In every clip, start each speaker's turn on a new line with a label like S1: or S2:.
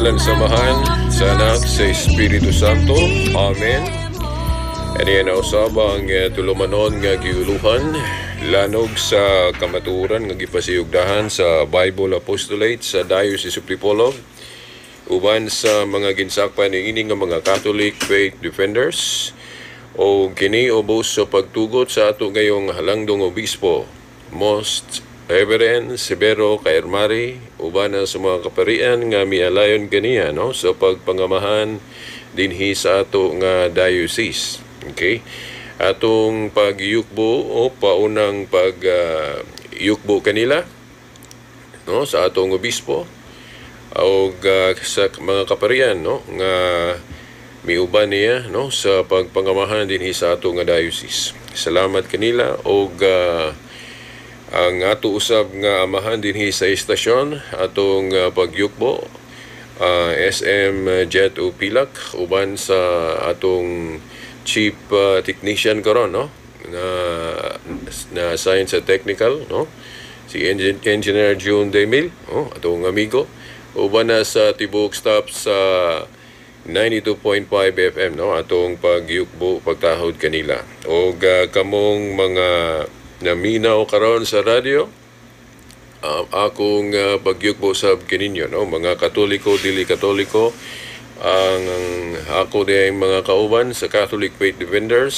S1: Sa ngalan sa Amahan, sa Anak, sa Espiritu Santo. Amen. Ani na usab ang tulumanon nga giuluhan, Lanog sa Kamatuoran, nga gipasiyugdahan sa Bible Apostolate sa Diocese of Dipolog uban sa mga ginsakpan niini nga mga Catholic Faith Defenders, o kini ubos sa pagtugot sa ato gayong halangdong obispo, Most Reverend Severo Caermari, uban na sa mga kaparian nga mialayon kaniya, no, sa pagpangamahan dinhi sa ato nga diocese. Okay? Atong pagyukbo o paunang pag yukbo kanila, no, sa atong obispo og sa mga kaparian, no, nga miuban niya, no, sa pagpangamahan dinhi sa ato nga diocese. Salamat kanila og ang ato usab nga amahan dinhi sa istasyon, atong pagyukbo, SM Jet Upilak, uban sa atong chief technician karon, no, na na assign sa technical, no, si Engineer June Demil, oh, atong amigo, uban na sa tibuok staff sa 92.5 FM, no, atong pagyukbo, pagtahod kanila. Og kamong mga naminaw karon sa radyo, akong pagyukbo sab kininyo, no, mga Katoliko, dili Katoliko, ang ako di mga kauban sa Catholic Faith Defenders,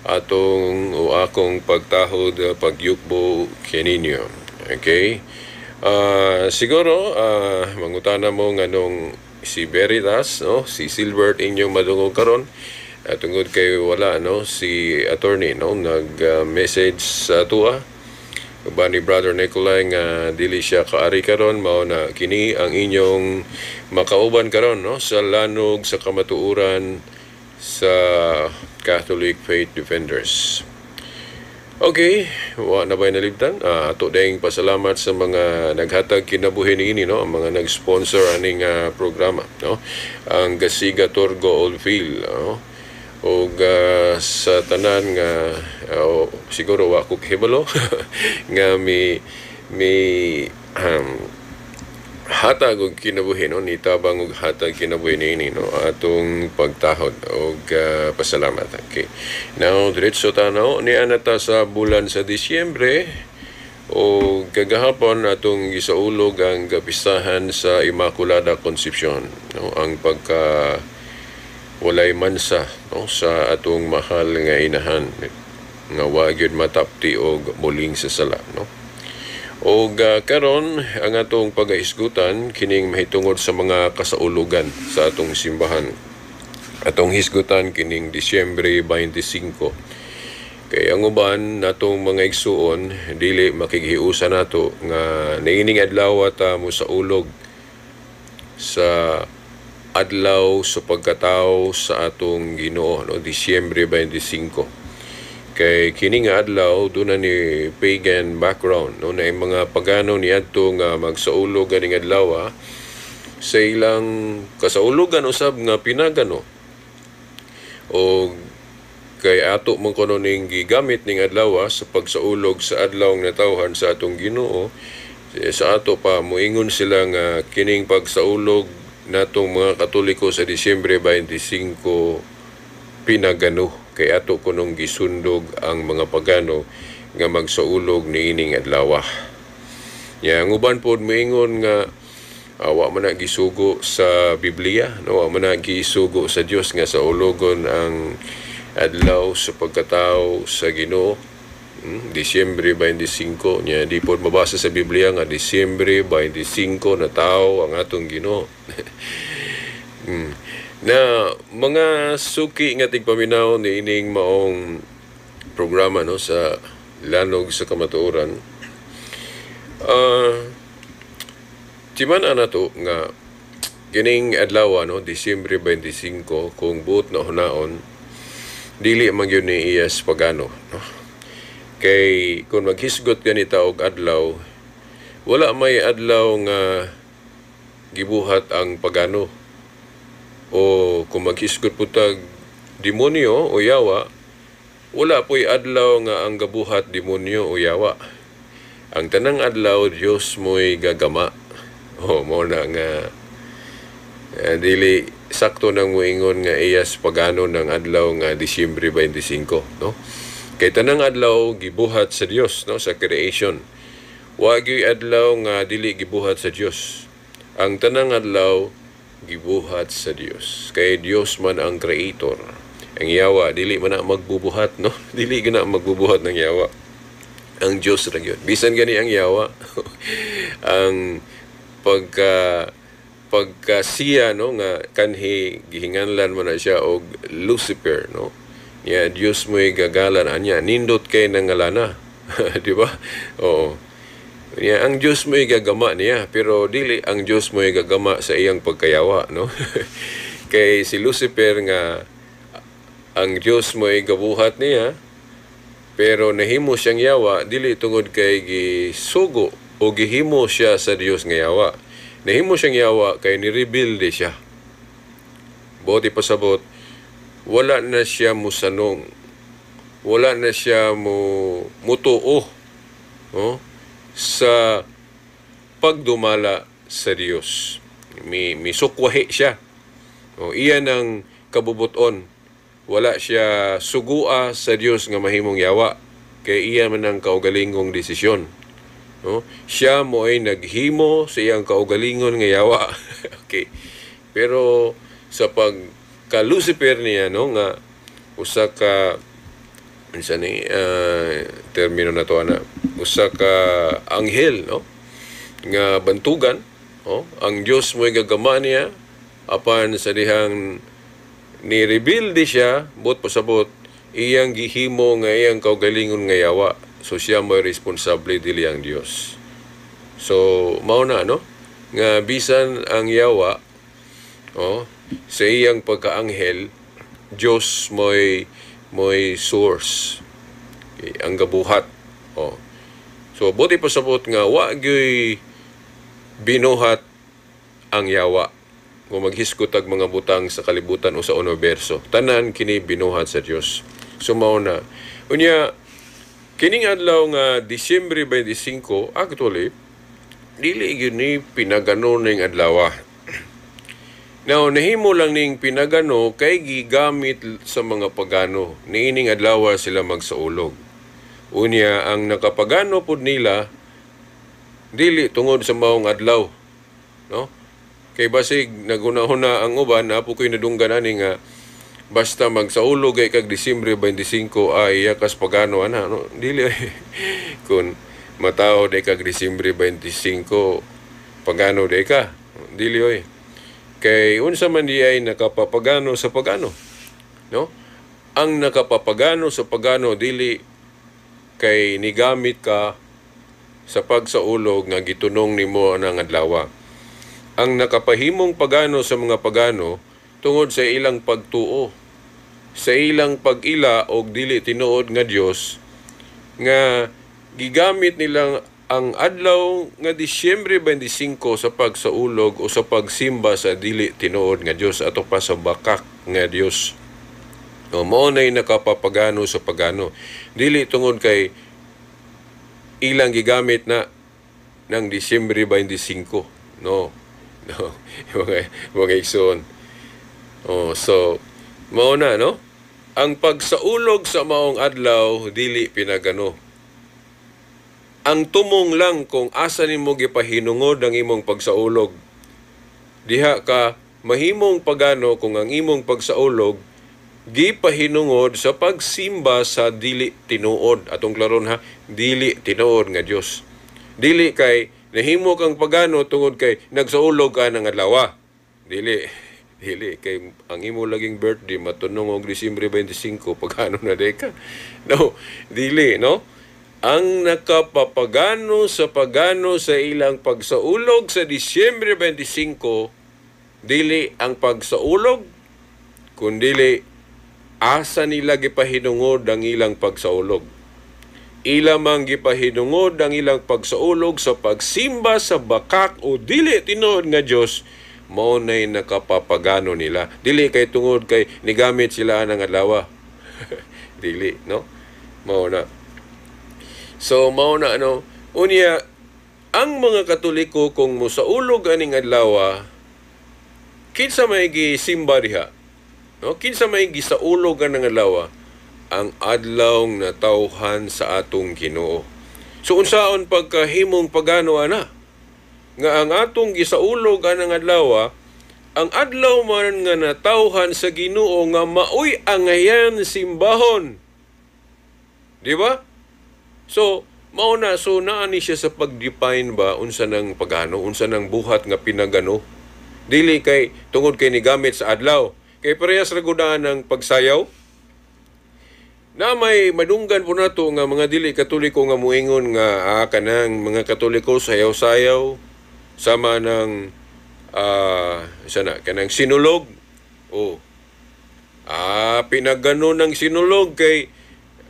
S1: atong o akong pagtahod, pagyukbo kininyo. Okay, siguro mangutana mo nganong si Veritas, no, si Silbert inyong madungog karon, tungod kay wala, no, si attorney, no, nag message sa tuwa uban ni Brother Nicolai nga dili siya kaari karon. Mao na kini ang inyong makauban karon, no, sa Lanog sa Kamatuoran sa Catholic Faith Defenders. Okay, wa na ba'y nalibtan? Ato dayong pasalamat sa mga naghatag kinabuhi niini, no, ang mga nag-sponsor aning programa, no. Ang Gasiga Torgo Oldfield, no. Og sa tanan nga siguro wa ko kahibalo nga mi hatag og kinabuhi, no, nitabang og hatag kinabuhi niini, no, atong pagtahod og pasalamat. Okay, now diretso tanaw ni ana ta sa bulan sa Disyembre, o kagahapon atong gisaulog ang kapistahan sa Immaculada Concepcion, no, ang pagka walay mansa, no, sa atong mahal nga inahan nga wa gyud matapti og muling sa sala, no. Og karon ang atong pagahisgutan kining mahitungod sa mga kasaulugan sa atong simbahan. Atong hisgutan kining Disyembre 25. Kay ang uban natong mga igsuon dili makighiusa nato nga niining adlaw ta mo saulog sa adlaw sa pagkatao sa atong Ginoo, no, Disyembre 25. Kay kini nga adlaw duna ni pagan background, no, na mga pagano niadto nga magsaulog ganing adlaw sa ilang kasaulugan usab nga pinagano. O kay ato man kuno ning gigamit ning adlaw sa pagsaulog sa adlaw nga natawhan sa atong Ginoo, sa ato pa moingon sila nga kining pagsaulog natong mga Katoliko sa Disyembre 25 pinagano, kay ato kunong gisundog ang mga pagano nga magsaulog niining adlaw. Ya, ang uban pod moingon nga wa man na gisugo sa Biblia, no, wa man na gisugo sa Dios nga saulogon ang adlaw sa pagkatao sa Ginoo. Disyembre 25 nya di pod mabasa sa Biblia nga Disyembre 25 na tao ang atong Ginoo. Na mga suki nga tigpaminaw niining maong programa, no, sa Lanog sa Kamatuoran. Timan-an nato nga kining adlaw, no, Disyembre 25, kung buot na hunaon, dili man gyud ni iyas pagano, no? Kay kung maghisgot ganita og adlaw, wala may adlaw nga gibuhat ang pagano. O kung maghisgot po tag demonyo o yawa, wala po'y adlaw nga ang gabuhat demonyo o yawa. Ang tanang adlaw Dios mo'y gagama. O mo na nga Dili sakto nang moingon nga iyas pagano ng adlaw nga Disyembre 25, no? Kay tanang adlaw gibuhat sa Dios, no, sa creation. Wa gyuy adlaw nga dili gibuhat sa Dios. Ang tanang adlaw gibuhat sa Dios. Kay Dios man ang creator. Ang yawa dili man na magbubuhat, no? Dili gyud na magbubuhat ng yawa. Ang Dios ra gyud. Bisan gani ang yawa ang pagka pagka siya, no, nga kanhi gihinganlan mo na siya og Lucifer, no, ya Dios mo'y gagalan anya, nindot kay nangalana, di ba? Oo niya, ang Dios mo'y gagama niya, pero dili ang Dios mo'y gagama sa iyang pagkayawa, no? Kay si Lucifer nga ang Dios mo'y gabuhat niya, pero nahimo siyang yawa dili tungod kay gisugo o gihimo siya sa Dios nga yawa. Nahimo siyang yawa kay nirebelde siya. Buot pasabot, wala na siya musanong. Wala na siya mo mutuo, no, sa pagdumala sa Dios. Mi misukwahi siya. O, iyan ang kabubuton. Wala siya sugua sa Dios nga mahimong yawa. Kay iya man ang kaugalingong desisyon. No? Siya mo ay naghimo sa iyang kaugalingon nga yawa. Okay. Pero sa pagka Lucifer niya, no, nga usa ka unsa ni termino na to ana, usa ka anghel, no, nga bantugan, oh, ang Dios mo'y gagama niya, apan sa dihang ni rebelde siya, buot pasabot iyang gihimo nga iyang kaugalingon nga yawa. So siya mo'y responsable, dili ang Dios. So mao na, no, nga bisan ang yawa, oh, sa iyang pagkaanghel, Dios mo'y source. Okay, ang gabuhat. Oh. So buot pasabot nga wa gyoy binuhat ang yawa. Kung maghisgot og mga butang sa kalibutan o sa universo, tanan kini binuhat sa Dios. So mao na. Unya kining adlaw nga Disyembre 25, actually dili gyud ni pinagano ning adlaw. Now, nahimo lang ning pinagano kay gigamit sa mga pagano. Niining adlaw sila magsaulog. Unya ang nakapagano pud nila dili tungod sa maong adlaw, no? Kay basig nagunahuna ang uban, apo ko'y nadunggan ani nga basta magsaulog ay kag Disyembre 25 ay iya kas pagano ana, no? Dili. Kung matawo day kag Disyembre 25, pagano day ka. Dili oy. Kay unsa man di ay nakapapagano sa pagano, no? Ang nakapapagano sa pagano dili kay nigamit ka sa pagsaulog nga gitunong nimo ang adlaw. Ang nakapahimong pagano sa mga pagano tungod sa ilang pagtuo, sa ilang pag-ila og dili tinuod nga Dios, nga gigamit nilang ang adlaw nga Disyembre 25 sa pagsaulog o sa pagsimba sa dili tinuod nga Dios, ato pa sa bakak nga Dios. O mao nay nakapapagano sa pagano. Dili tungod kay ilang gigamit na ng Disyembre 25. No. No. Mga igsoon. Oh, so mao na, no? Ang pagsaulog sa maong adlaw dili pinagano. Ang tumong lang kung asa nimo gipahinungod ang imong pagsaulog. Diha ka mahimong pagano kung ang imong pagsaulog gipahinungod sa pagsimba sa dili tinuod. Atong klaron ha, dili tinuod nga Dios. Dili kay nahimo kang pagano tungod kay nagsaulog ka ng adlaw. Dili. Dili kay ang imo laging birthday matunong og Disyembre 25, pagano na day ka. No, dili, no? Ang nakapapagano sa pagano sa ilang pagsaulog sa Disyembre 25 dili ang pagsaulog, kundili asa nila gipahinungod ang ilang pagsaulog. Ila mang gipahinungod ang ilang pagsaulog sa pagsimba sa bakak o dili tinuod nga Dios, mao nay nakapapagano nila. Dili kay tungod kay nigamit sila ng adlaw. Dili, no? Mao na. So mao na, ano, unya ang mga Katoliko kung mosaulog aning adlaw, Kinsa may gisimba diha? No, kinsa may gisaulog ang adlaw? Ang adlaw natawhan sa atong Ginoo. So unsaon pagkahimong pagano ana? Nga ang atong gisaulog anang adlaw, ang adlaw man nga natawhan sa Ginoo nga maoy angayan simbahon. Di ba? So mao na, so naa ni siya sa pag-define ba unsa nang pagano, unsa nang buhat nga pinagano. Dili kay tungod kay nigamit sa adlaw. Kay parehas ra gud ang pagsayaw. Na may madunggan po nato nga mga dili Katoliko nga muingon nga kanang mga Katoliko sayaw-sayaw sama ng sana kanang sinulog. Oh. Pinagano ng sinulog kay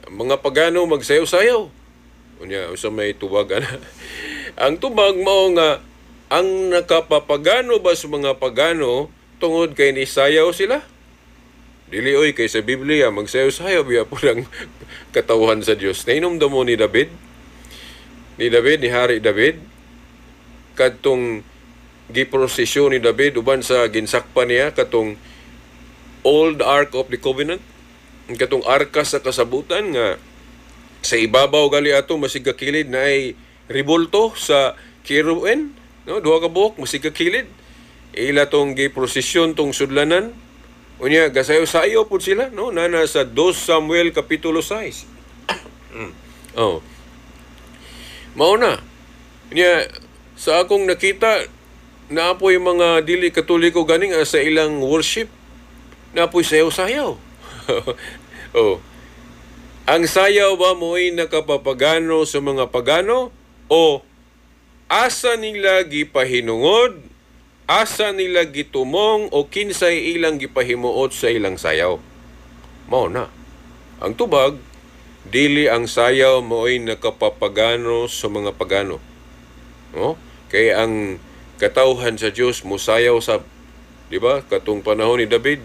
S1: mga pagano magsayaw-sayaw. Unya usa may tubag ana. Ang tubag mao nga ang nakapapagano ba sa mga pagano tungod kay nisayaw sila? Dili oy, kay sa Biblia magsayaw-sayaw biya po lang katawhan sa Dios. Nainomdom mo ni David? Ni David, ni Hari David, kadtong giprosesyon ni David uban sa ginsakpan niya katong Old Ark of the Covenant, katong arka sa kasabutan nga sa ibabaw gali ato masig kakilid na ay ribulto sa kerubin, no, duha ka buhok masig kakilid. Ila tong giprosesyon tong sudlanan. Unya gasayo-sayo pud sila, no, nana sa 2 Samuel kapitulo 6. Oh. Mao na. Unya sa akong nakita naapoy mga dili Katoliko ganing sa ilang worship naapoy sayaw-sayaw. Oh. Ang sayaw ba mo'y nakapapagano sa mga pagano o asa nila gipahinungod, asa nila gitumong o kinsay ilang gipahimuot sa ilang sayaw? Mao na. Ang tubag, dili ang sayaw mo'y nakapapagano sa mga pagano. No? Kay ang katawhan sa Dios mosayaw sa, di ba? Katong panahon ni David,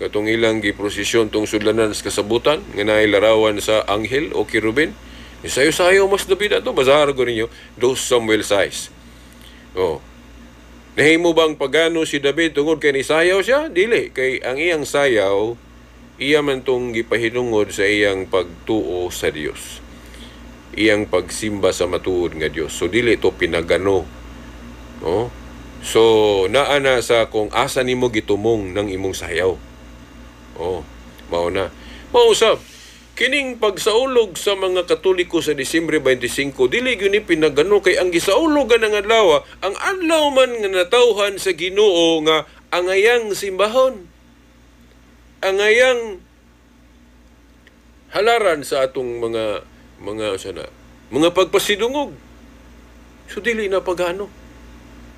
S1: katong ilang giprosesyon tong sudlanan sa kasabutan nga naay larawan sa anghel o kerubin. Sayo-sayo mas David ato, basahar ko ninyo 2 Samuel 6. Oh. Nahimo bang pagano si David tungod kay nisayaw siya? Dili, kay ang iyang sayaw iya man tong gipahinungod sa iyang pagtuo sa Dios. Iyang pagsimba sa matuod nga Dios. So dili to pinagano. No? So naa na sa kung asa nimo gitumong ng imong sayaw. Oh, mao na. Mausap, kining pagsaulog sa mga Katoliko sa Disyembre 25, dili gyud ni pinagano kay ang gisaulog ang adlaw, ang adlaw man nga natawhan sa Ginoo nga angayang simbahon. Angayang halaran sa atong mga sana, mga pagpasidungog. So dili na pagano.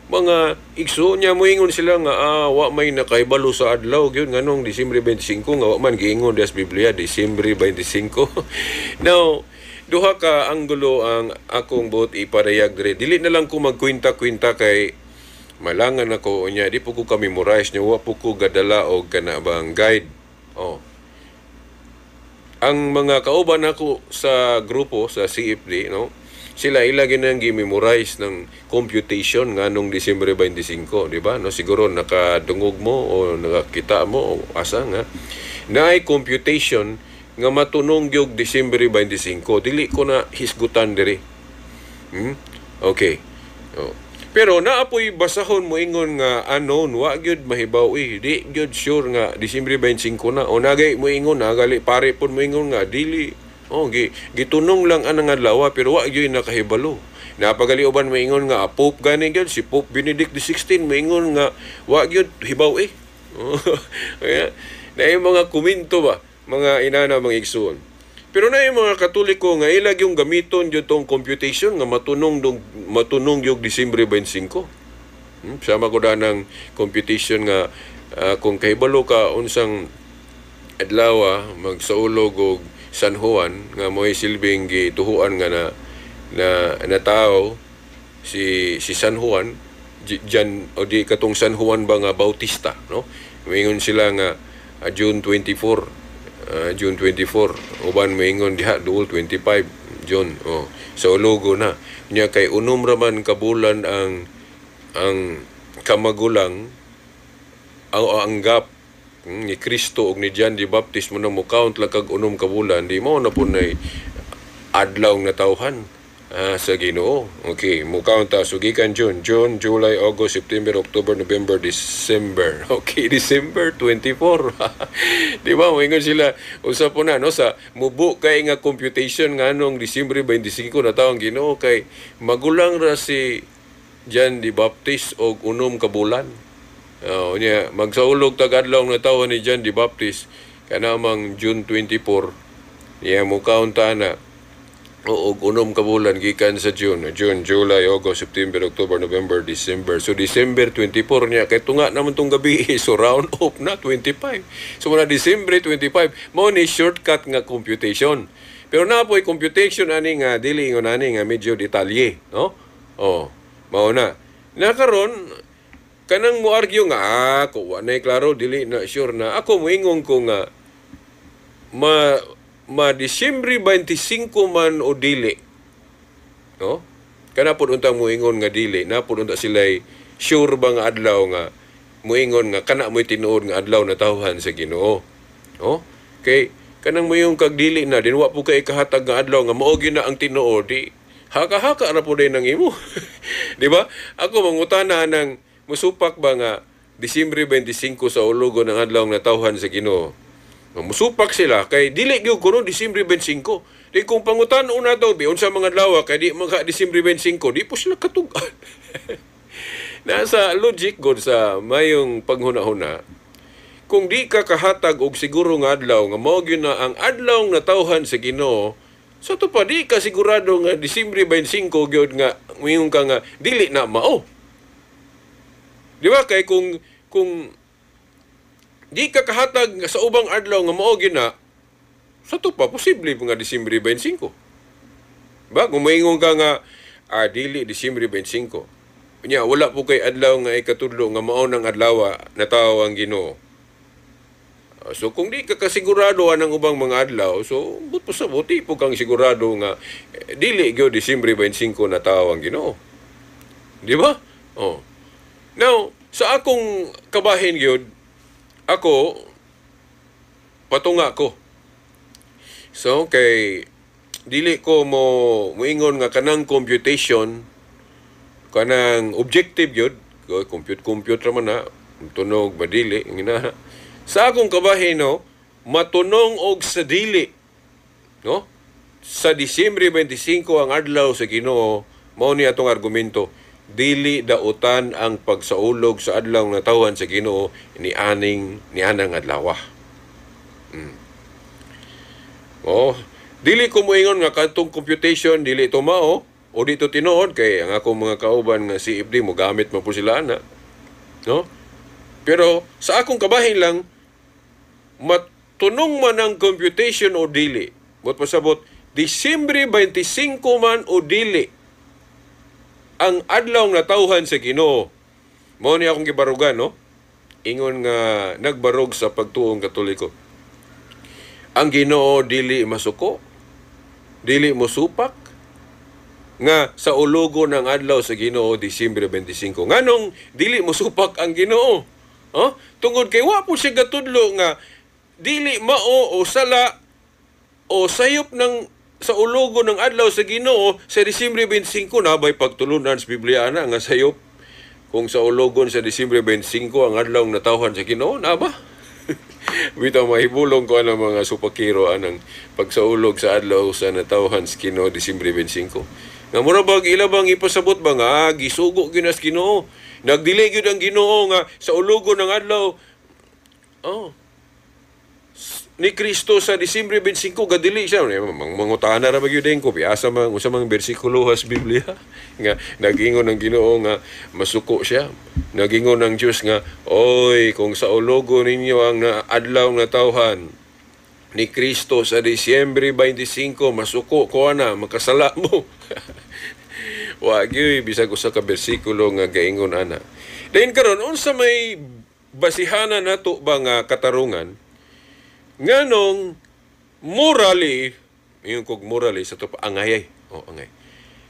S1: Mga igso niya moingon sila nga wa may nakahibalo sa adlaw gyud nganong Disyembre 25 nga wa man giingon diha sa Biblia Disyembre 25. Now, duha ka anggulo ang akong buot ipadayag diri. Dili na lang ko magkwenta-kwenta kay malangan ako unya di po ko ka-memorize niya, wa po ko gadala og kana bang guide. Oh. Ang mga kauban nako sa grupo sa CFD, no, sila ila ginang gi-memorize ng computation nganong Disyembre 25, di ba? No, siguro nakadungog mo o nakakita mo o asa nga naay computation nga matunong gyud Disyembre 25. Dili ko na hisgutan diri. Okay. Oh. Pero naapoy basahon mo ingon nga unknown, wa gyud mahibaw eh. Di gyud sure nga Disyembre 25 na. O nagay mo ingon, nagali pare pud mo ingon nga dili. Oh, gitunong lang anang adlaw pero wa gyud nakahibalo. Napagali uban moingon nga Pope gani gyud si Pope Benedict XVI moingon nga wa gyud hibaw eh. Kaya naay mga komento ba mga inana mga igsuon. Pero naay mga Katoliko nga ilag yung gamiton gyud tong computation nga matunong dong matunong yung Disyembre 25. Sama ko da ng computation nga kung kahibalo ka unsang adlaw magsaulog og San Juan nga mo'y silbing gituhuan nga na na tao si San Juan diyan o di katong San Juan ba nga Bautista, no? Moingon sila nga June 24, June 24 uban moingon diha duol 25 June. Oh, sa ulogo na nya kay unom ra man ka bulan ang kamagulang ang gap ni Kristo ug ni John the Baptist mo na mo count lang kag 6 ka bulan, di mo na po nay adlaw nga tawhan sa Ginoo. Okay, mo count ta, so gikan June, June, July, August, September, October, November, December. Okay, December 24. Di ba? Moingon sila usa po na, no, sa mubo kay nga computation nga anong Disyembre 25 na ang Ginoo kay magulang ra si John the Baptist og 6 ka bulan. Oh, nya magsaulog tag adlaw nga tawhan ni John the Baptist kanamang June 24. Niya mo count ta na oo, og 6 ka bulan gikan sa June. June, July, August, September, October, November, December. So December 24 niya kay tunga naman tong gabi, so round off na 25. So muna December 25 mao ni shortcut nga computation. Pero na po'y computation ani nga dili ingon ani nga medyo detalye, no? Oh, mao na. Na karon kanang mo argue nga ko wa nay klaro, dili na sure na ako moingon ko nga ma ma Disyembre 25 man o dili, no? Kana pud untang moingon nga dili na pud unta sila'y sure ba nga adlaw nga moingon nga kana mo'y tinuod nga adlaw na tawhan sa Ginoo, no? Kay kanang moingon kag dili na din, wa po kay kahatag nga adlaw nga mao gyud na ang tinuod, di haka-haka ra po din ang imo. Di ba? Ako mangutana ng musupak ba nga Disyembre 25 sa ulugo ng adlaw nga tawhan sa Ginoo? Musupak sila kay dili gyud kuno Disyembre 25. Di kung pangutan-on nato bi unsa mga adlaw kay di maka Disyembre 25, di po sila katug-an. Nasa logic god sa mayong paghuna-huna, kung di ka kahatag og siguro nga adlaw nga mao gyud na ang adlaw nga natawhan sa Ginoo, sa to pa di ka sigurado nga Disyembre 25 gyud nga moingon ka nga dili na mao. Di ba? Kay kung di ka kahatag sa ubang adlaw nga mao gyud na, sa to pa posible nga Disyembre 25. Ba kung moingon ka nga dili Disyembre 25. Unya wala po kay adlaw nga ikatudlo nga mao nang adlaw natawo ang Ginoo. So kung di ka kasigurado anang ubang mga adlaw, so but po sa buti po kang sigurado nga dili gyud Disyembre 25 natawo ang Ginoo. Di ba? Oh. Now, sa akong kabahin gyud, ako patunga ko. So kay dili ko mo moingon nga kanang computation kanang objective gyud, compute compute ra man na tunog ba dili ngina. Sa akong kabahin, no, matunong og sa dili, no? Sa Disyembre 25 ang adlaw sa Ginoo, mao ni atong argumento. Dili dautan ang pagsaulog sa adlaw nga natawhan sa Ginoo ni aning ni anang adlaw. Oh, dili ko moingon nga kadtong computation dili to mao o dito tinuod kay ang akong mga kauban nga CFD mo gamit mo po sila ana. No? Pero sa akong kabahin lang, matunong man ang computation o dili. But pasabot, Disyembre 25 man o dili ang adlaw nga natawhan sa Ginoo. Mao ni akong gibarugan, no? Ingon nga nagbarog sa pagtuong Katoliko. Ang Ginoo dili masuko, dili mosupak nga sa ulugo ng adlaw sa Ginoo Disyembre 25. Nganong dili mosupak ang Ginoo? Oh? Tungod kay wa po siya gatudlo nga dili mao o sala o sayop ng sa ulugo ng adlaw sa Ginoo sa Disyembre 25. Na bay pagtulunan sa Biblia ana nga sayop kung sa ulogon sa Disyembre 25 ang adlaw natawhan sa Ginoo, na ba? Bitaw mahibulong ko anang mga supakiro anang pagsaulog sa adlaw sa natawhan sa Ginoo Disyembre 25. Nga mura bag ila bang ipasabot ba nga gisugo gyud na sa Ginoo. Nagdili gyud ang Ginoo nga sa ulugo ng adlaw. Oh. Ni Kristo sa Disyembre 25 gadili siya. Mangutana ra ba gyud ko piasa man usa mang bersikulo sa Biblia nga nagingon ang Ginoo nga masuko siya. Nagingon ang Dios nga, oy, kung sa ulugo ninyo ang adlaw nga tawhan ni Kristo sa Disyembre 25, masuko ko ana, makasala mo. Wa gyud bisag usa ka bersikulo nga gaingon ana. Dayon karon, unsa may basihanan nato ba nga katarungan nganong morally, yung kog morally sa to pa angay, oh angay.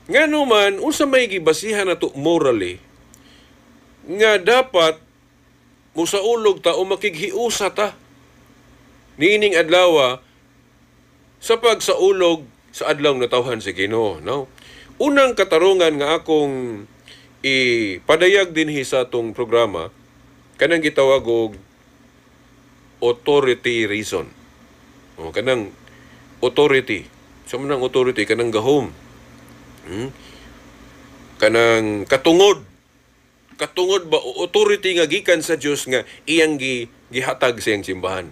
S1: Ngano man unsa may gibasihan nato morally nga dapat musaulog ta o makighiusa ta niining adlaw sa pagsaulog sa adlaw natawhan sa Ginoo, no? Unang katarungan nga akong ipadayag dinhi sa atong programa, kanang gitawag og authority reason. O kanang authority. Sa man ang authority, kanang gahom. Kanang katungod. Katungod ba o authority nga gikan sa Dios nga iyang gihatag sa iyang simbahan.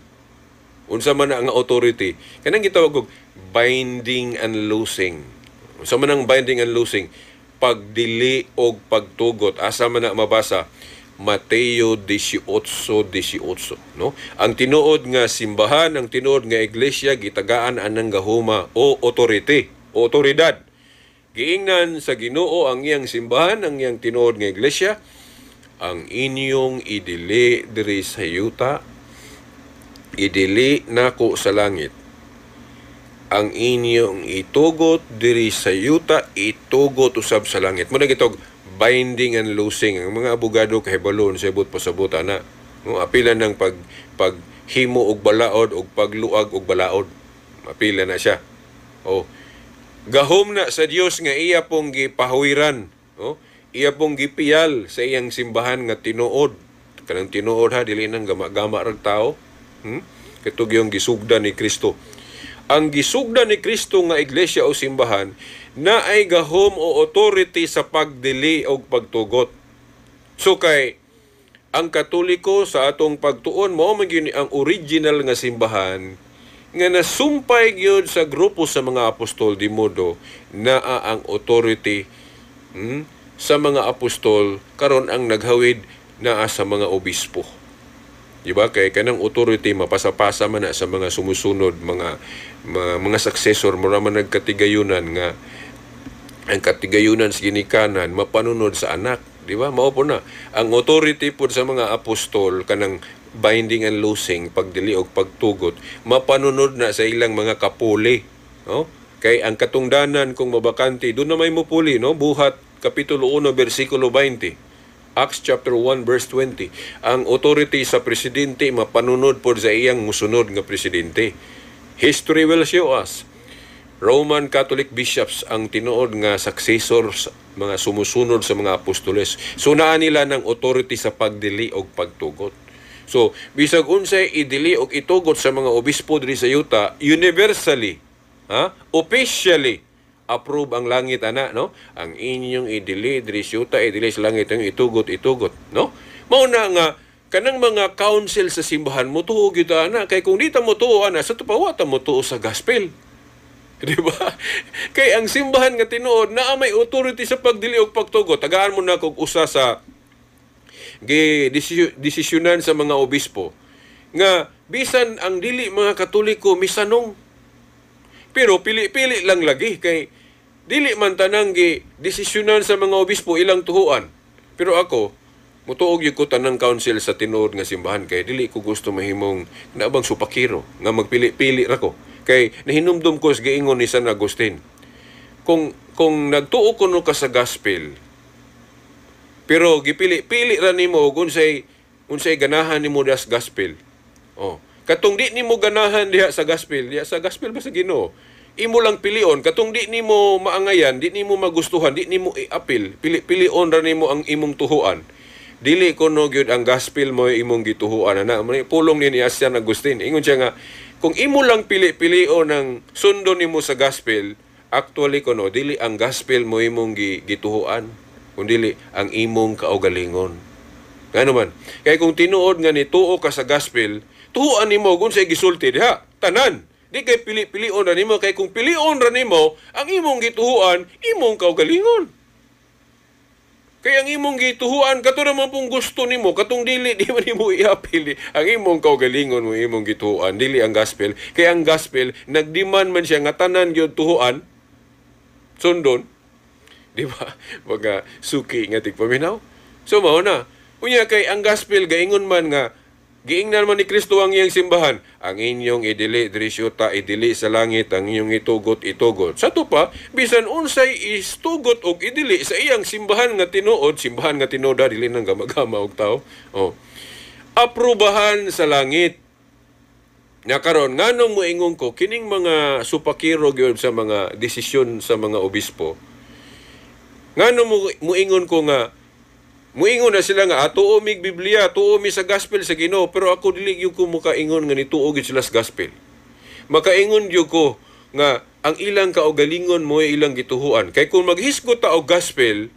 S1: Unsa man na ang authority? Kanang gitawag og binding and loosing. Unsa man ang binding and loosing? Pagdili og pagtugot. Asa man na mabasa? Mateo 18:18, no? Ang tinuod nga simbahan, ang tinuod nga iglesia, gitagaan anang gahuma o authority, o otoridad. Giingnan sa Ginoo ang iyang simbahan, ang iyang tinuod nga iglesia, "Ang inyong idili diri sa yuta, idili nako sa langit. Ang inyong itugot diri sa yuta, itugot usab sa langit." Mao na gitawag binding and loosing. Ang mga abogado kahibalo sa ibot pasabot ana. No, apila ng paghimo og balaod og pagluag og balaod. Apila na siya. Oh. Gahom na sa Dios nga iya pong gipahuwiran, no? Iya pong gipiyal sa iyang simbahan nga tinuod. Kanang tinuod ha, dili nang gama-gama rag tao. Katong yung gisugda ni Kristo. Ang gisugda ni Kristo nga iglesia o simbahan na ay gahom o authority sa pagdili o pagtugot. So kay ang Katoliko, sa atong pagtuon, mao man gyud ang original nga simbahan nga nasumpay gyud sa grupo sa mga apostol, di modo naa ang authority sa mga apostol. Karon ang naghawid naa sa mga obispo. Di ba? Kay kanang authority mapasa-pasa man na sa mga sumusunod, mga successor. Mura man nagkatigayunan nga ang katigayunan sa ginikanan mapanunod sa anak, di ba? Mao po na. Ang authority po sa mga apostol, kanang binding and loosing, pagdili og pagtugot, mapanunod na sa ilang mga kapuli, no? Kay ang katungdanan, kung mabakante, doon na may mupuli, no? Buhat kapitulo 1 bersikulo 20. Acts chapter 1 verse 20. Ang authority sa presidente mapanunod pod sa iyang musunod nga presidente. History will show us. Roman Catholic bishops ang tinuod nga successor, mga sumusunod sa mga apostoles. So naa nila ng authority sa pagdili og pagtugot. So bisag unsay idili og itugot sa mga obispo diri sa yuta, universally, ha? Officially approve ang langit ana, no? Ang inyong idili diri sa yuta, idili sa langit, ang itugot, itugot, no? Mao na nga kanang mga council sa simbahan, mo tuo gyud ana, kay kung di ta mo tuo ana, sa tupa wa ta mo tuo sa gospel. Di ba? Kay ang simbahan nga tinuod naa may authority sa pagdili og pagtugot. Tagaan mo na kog usa sa gi desisyonan sa mga obispo nga bisan ang dili mga Katoliko misanong. Pero pili-pili lang lagi, kay dili man tanang gi desisyonan sa mga obispo ilang tuhuan. Pero ako, mutuog gyud ko tanang council sa tinuod nga simbahan, kay dili ko gusto mahimong naabang supakiro nga magpili-pili ra ko. Kay nahinumdum ko sa giingon ni San Agustin. Kung nagtuo kuno ka sa gospel, pero gipili-pili ra nimo og unsay unsay ganahan nimo das gospel. Oh, katong di nimo ganahan diha sa gospel ba sa Ginoo, imo lang pilion. Katong di nimo maangayan, di nimo magustuhan, di nimo iapil, pili-pilion ra nimo ang imong tuhuan. Dili kuno gyud ang gospel mo imong gituhuan ana. Pulong ni San Agustin. Ingon siya nga kung imo lang pili-pilion ang sundon nimo sa gospel, actually kuno dili ang gospel mo imong gituhuan, kundi ang imong kaugalingon. Ngano man? Kay kung tinuod nga nituo ka sa gospel, tuhuan nimo kung unsay gisulti diha, tanan. Di kay pili-pilion ra nimo, kay kung pilion ra nimo ang imong gituhuan, imong kaugalingon. Kay ang imong gituhuan kato ra man pong gusto nimo, katong dili di man nimo iapil. Ang imong kaugalingon mo imong gituhuan, dili ang gospel. Kay ang gospel nagdemand man siya nga tanan gyud tuhuan, sundon. Di ba? Mga suki nga tigpaminaw. So mao na. Unya kay ang gospel gaingon man nga giingnan man ni Kristo ang iyang simbahan, ang inyong idili diri sa yuta, idili sa langit, ang inyong itugot, itugot. Sa tupa, bisan unsay istugot og idili sa iyang simbahan nga tinuod, simbahan nga tinuod, dili nang gamagama og tao. Oh. Aprobahan sa langit. Nya karon, nganong moingon ko kining mga supakiro gyud sa mga desisyon sa mga obispo? Ngano mo muingon ko nga muingon na sila nga tuo mig Biblia, tuo mi sa gospel sa Ginoo, pero ako dili gyud ko mukaingon nga nituo gyud sila sa gospel. Makaingon gyud ko nga ang ilang kaugalingon mo ilang gituhuan. Kay kung maghisgot ta og gospel,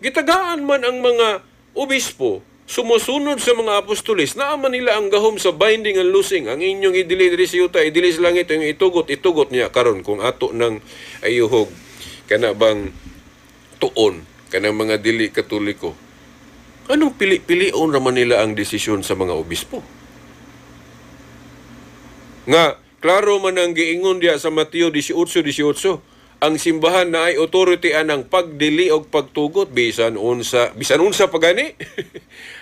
S1: gitagaan man ang mga obispo sumusunod sa mga apostoles, naa man nila ang gahom sa binding and loosing. Ang inyong idili diri sa yuta, idili sa langit, ang itugot, itugot niya. Karon kung ato nang ayuhog kana bang tuon kanang mga dili Katoliko, anong pili-pilion raman nila ang desisyon sa mga obispo? Nga klaro man ang giingon diya sa Mateo 18:18, ang simbahan na ay authority anang pagdili og pagtugot bisan unsa pagani.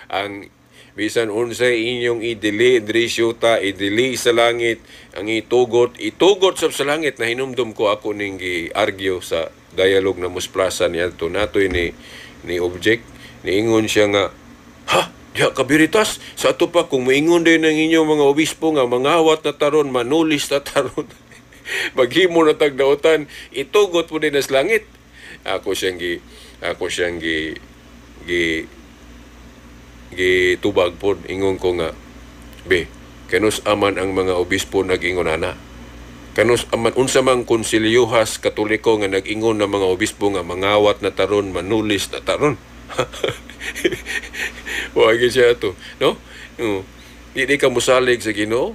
S1: Ang bisan unsa inyong idili diri sa yuta, idili sa langit, ang itugot, itugot sab sa langit. Nahinumdum ko ako ning gi-argue sa dialogue na Mus Plaza niadto, natoy ni object, niingon siya nga, "Ha, diha ka Veritas, sa ato pa kung moingon din ang inyong mga obispo nga mangawat na taron, manulis na taron, maghimo na tagdautan, itugot mo din sa langit." Ako siyang gi gitubag pod. Ingon ko nga, "Be, kanus aman ang mga obispo nag-ingon ana? Kanus aman, unsa mang konsilyuhas Katoliko nga nag-ingon ng mga obispo nga mangawat na taron, manulis na taron?" Wa gyud siya ato, no? Di ka musalig sa Ginoo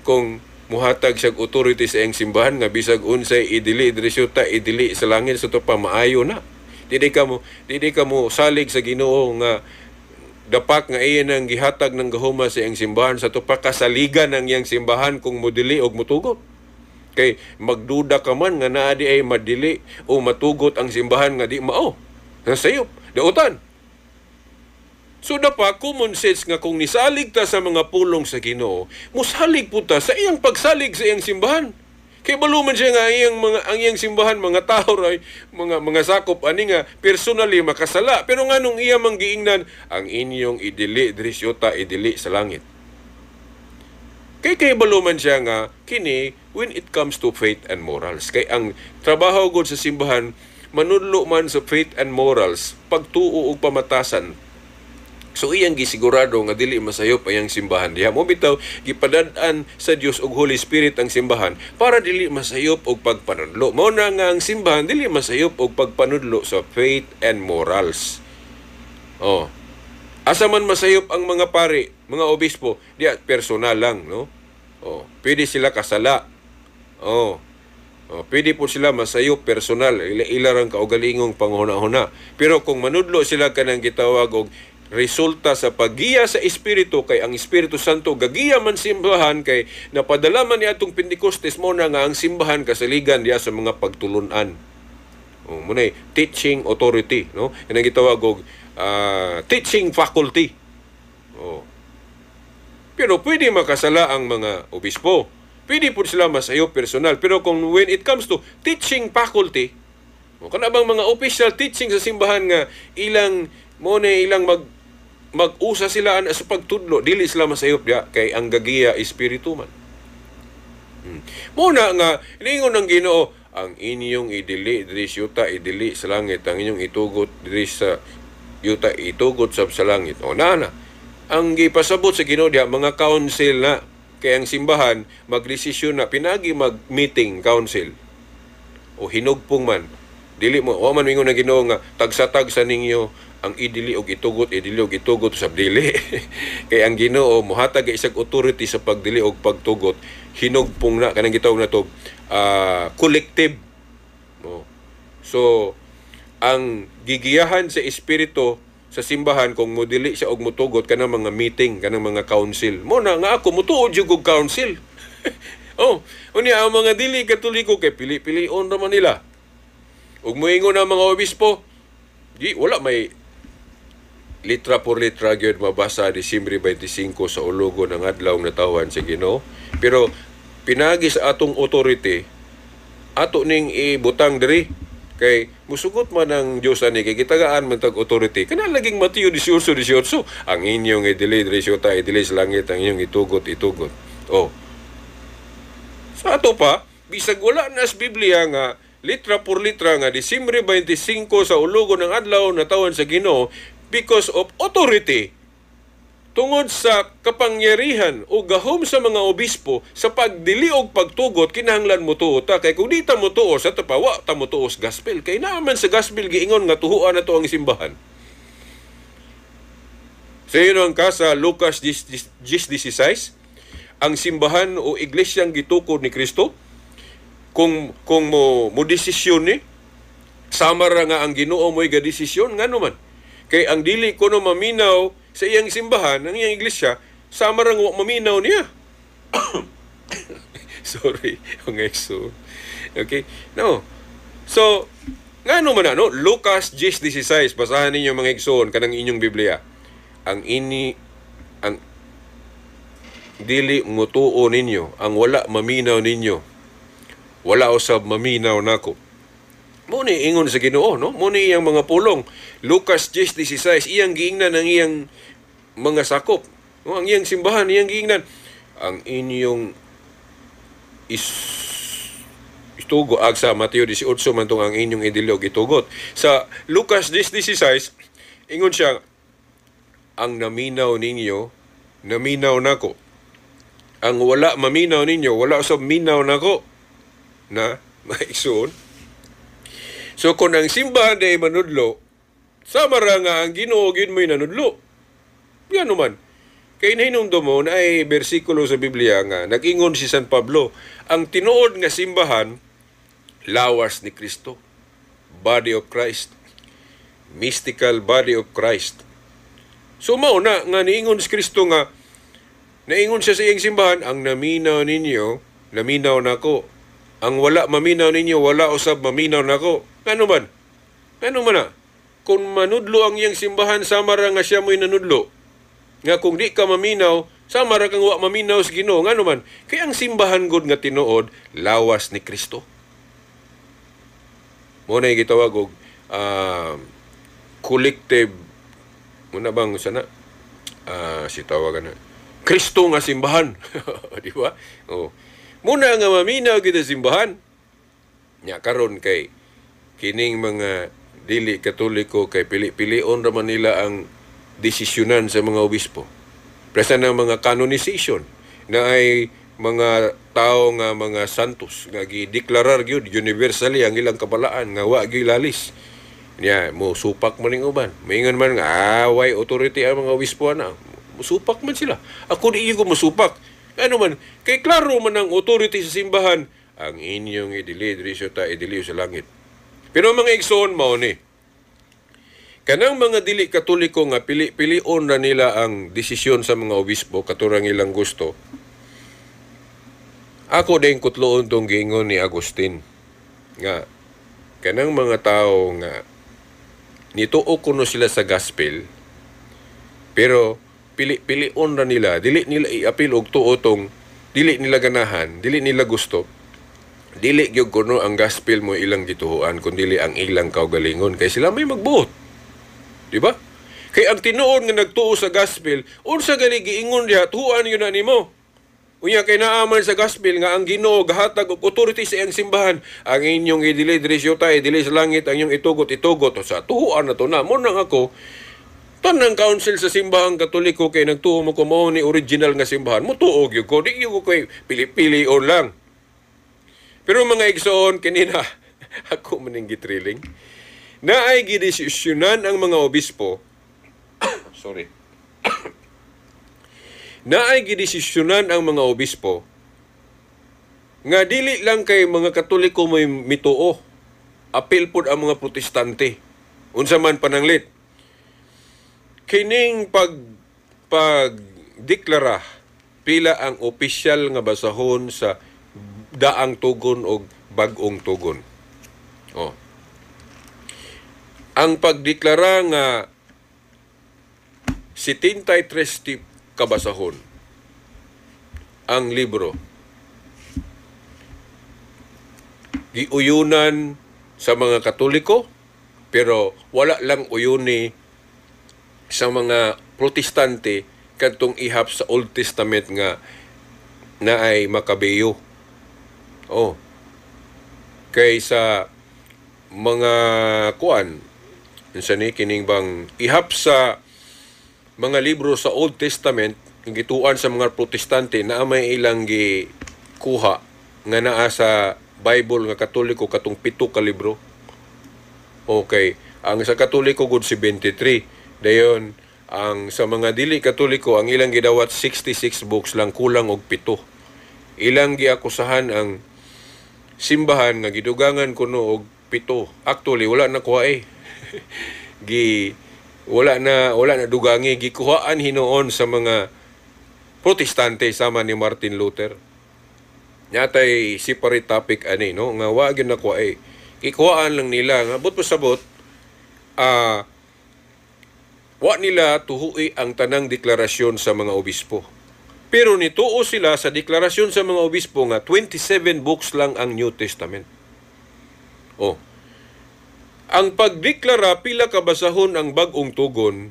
S1: kung muhatag siya authority sa iyang simbahan nga bisag unsay idili diri sa yuta, idili sa langit, sa pa maayo na. Dili ka mo salig sa Ginoo nga dapat nga iyan ang gihatag ng gahuma sa iyang simbahan, sa pa kasaligan ang iyang simbahan kung modili og mutugot. Kay magduda ka man nga naa di ay madili o matugot ang simbahan nga di mao. Nasayop, dautan. So dapat common sense nga kung nisalig ta sa mga pulong sa Ginoo, musalig po ta sa iyang pagsalig sa iyang simbahan. Kay balo man siya nga ang iyang simbahan, mga tao ray, mga sakop ani nga personally makasala, pero nganong iya mang giingnan ang inyong idili diri sa yuta, idili sa langit? Kay balo man siya nga kini when it comes to faith and morals, kay ang trabaho gud sa simbahan manudlo man sa faith and morals, pagtuo og pamatasan. So iyang gisigurado nga dili masayop ang iyang simbahan diha. Mo bitaw gipadad-an sa Dios og Holy Spirit ang simbahan para dili masayop og pagpanudlo. Mao na nga ang simbahan dili masayop og pagpanudlo sa faith and morals. Oh. Asa man masayop ang mga pari, mga obispo, diya personal lang, no? Oh, pwede sila kasala. Oh. Oh, pwede po sila masayop personal, ila ila rang kaugalingong panghuna-huna. Pero kung manudlo sila kanang gitawag og resulta sa paggiya sa Espiritu, kay ang Espiritu Santo gagiya man simbahan kay napadala man ni atong Pentecostes, mo na nga ang simbahan kasaligan diya sa mga pagtulunan. Oh, munay teaching authority, no? Kanang gitawag og teaching faculty. Oh. Pero pwede makasala ang mga obispo. Pwede po sila masayop personal. Pero kung when it comes to teaching faculty, o kana bang mga official teaching sa simbahan nga ilang mo na ilang mag-usa sila ana sa pagtudlo, dili sila masayop diya kay ang gagiya espiritu man. Muna nga niingon ng Ginoo, ang inyong idili diri sa yuta, idili sa langit, ang inyong itugot diri sa yuta, itugot sab sa langit. O na na. Ang gipasabot sa Ginoo diha, mga council na, kay ang simbahan magdesisyon na pinagi mag-meeting council o hinugpong man. Dili mo wa man mingon ng Ginoo nga tagsa-tagsa ninyo ang idili og itugot, idili og itugot sa dili. Kay ang Ginoo mohatag isang authority sa pagdili og pagtugot, hinugpong na, kanang gitawag na to collective. Oh. So ang gigiyahan sa espiritu sa simbahan kung modili siya og motugot, kanang mga meeting, kanang mga council. Mo na nga ako motuod jud og council. Oh, unya ang mga dili Katoliko kay pili-pilion ra man nila. Ug moingon ang mga obispo, di wala may litra por litra gyud mabasa Disyembre 25 sa ulugo ng adlaw natawhan sa Ginoo. Pero pinagi sa atong authority, ato ning ibutang diri Kay musugot man ang Diyos ani kay gitagaan man tag authority. Kana laging Mateo 18:18, ang inyong idili diri sa idili sa langit, ang inyong itugot itugot. Oh. Sa ato pa, bisag wala na sa Biblia nga litra por litra nga Disyembre 25 sa ulugo ng adlaw natawan sa Ginoo, because of authority, tungod sa kapangyarihan o gahom sa mga obispo sa pagdili og pagtugot, kinahanglan mo tuo ta, kay kung di ta mo tuo sa tapa, wa ta mo tuo sa gospel, kay naaman sa gospel giingon nga tuhuan na to ang simbahan. Sa so, ang kasa Lucas 10:16, ang simbahan o iglesyang gitukod ni Kristo, kung mo desisyon ni sama ra nga ang Ginoo mo'y gadesisyon. Ngano man? Kay ang dili kuno maminaw sa iyang simbahan, ang iyang iglesia, sama ra nga maminaw niya. Sorry, mga igsoon. Okay? No. So, ngano man na, no? Lucas 10:16, basahan ninyo, mga igsoon, kanang inyong Biblia. Ang dili mutuo ninyo, ang wala maminaw ninyo, wala usab maminaw nako. Mo ni ingon sa Ginoo, no? Mo ni iyang mga pulong. Lucas 10:16, iyang giingnan ang iyang mga sakop. No? Ang iyang simbahan, iyang giingnan. Ang inyong itugo, ag sa Mateo 18 man tong ang inyong idilog itugot. Sa Lucas 10:16, ingon siya, ang naminaw ninyo, naminaw nako. Ang wala maminaw ninyo, wala usab minaw nako. Na, maigsoon. So kung ang simbahan day manudlo, sama ra nga ang Ginoo gyud mo'y nanudlo. Yan naman. Kay nahinumdum mo na ay bersikulo sa Biblia nga nag-ingon si San Pablo, ang tinuod nga simbahan, lawas ni Kristo, body of Christ, mystical body of Christ. So mao na nga niingon si Kristo nga naingon siya sa iyang simbahan, ang naminaw ninyo, naminaw nako. Ang wala maminaw ninyo, wala usab maminaw nako. Ngano man? Ngano man na? Kung manudlo ang iyang simbahan, sama ra nga siya mo'y nanudlo. Nga kung di ka maminaw, sama ra kang wa maminaw sa Ginoo. Ngano man? Kay ang simbahan gud nga tinuod, lawas ni Kristo. Mo na gitawag og collective, muna bang sana si tawagan na Kristo nga simbahan. Di ba? Oh. Muna nga maminaw kita simbahan. Nya karon kay kining mga dili Katoliko kay pili-pilion ra man nila ang desisyonan sa mga obispo. Presa ng mga canonization na ay mga tao nga mga santos nga gideklarar gyud universally ang ilang kabalaan nga wa gyud lalis. Nya mo supak man ning uban. Maingon man nga way authority ang mga obispo ana. Musupak man sila. Ako di ko musupak. Ano man, kay klaro man ang authority sa simbahan, ang inyong idili diri sa idili sa langit. Pero mga igsoon, mao ni kanang mga dili Katoliko nga pili-pilion na nila ang desisyon sa mga obispo katurang ilang gusto. Ako din kutloon tong giingon ni Agustin nga kanang mga tao nga nituo kuno sila sa gospel pero pili-pilion ra nila, dili nila iapil og tuo tong dili nila ganahan, dili nila gusto. Dili gyud kuno ang gospel mo ilang gituhuan kun dili ang ilang kaugalingon kay sila may magbuot. Di ba? Kay ang tinuod nga nagtuo sa gospel, unsa gali giingon diha, tuan yun na nimo. Unya kay naaman sa gospel nga ang Ginoo gahatag og authority sa iyang simbahan, ang inyong idili diri sa idili sa langit, ang inyong itugot itugot sa tuhuan na to na. Mo nang ako tanang council sa simbahang Katoliko kay nagtuo mo ko mao ni original nga simbahan, motuo gyud ko, di gyud ko kay pili-pilion lang. Pero mga igsoon, kinina ako maning gitriling na ay gidesisyonan ang mga obispo. Sorry. Na ay gidesisyonan ang mga obispo nga dili lang kay mga Katoliko may mituo, apil pod ang mga Protestante. Unsa man pananglit kining pagdeklara pila ang opisyal nga basahon sa daang tugon og bag-ong tugon. Oh. Ang pagdeklara nga 73 kabasahon ang libro giuyunan Sa mga Katoliko, pero wala lang uyuni sa mga Protestante kadtong ihap sa Old Testament nga naay Makabeyo. Oh. Kay sa mga kuan, unsa ni kining bang ihap sa mga libro sa Old Testament ang gituan sa mga Protestante na may ilang gikuha nga naa sa Bible nga Katoliko, katong 7 ka libro. Okay, ang sa Katoliko gud 73. Dayon ang sa mga dili Katoliko, ang ilang gidawat 66 books lang, kulang og 7. Ilang giakusahan ang simbahan nga gidugangan kuno og 7. Actually, wala na kuha eh. Gi wala na dugangi, gikuhaan hinuon sa mga Protestante sama ni Martin Luther. Nyatay separate topic ani, no, nga wa gyud na kuha eh. Gikuhaan lang nila nga but pasabot wa nila tuhui ang tanang deklarasyon sa mga obispo. Pero nituo sila sa deklarasyon sa mga obispo nga 27 books lang ang New Testament. Oh. Ang pagdeklara pila ka basahon ang Bag-ong Tugon,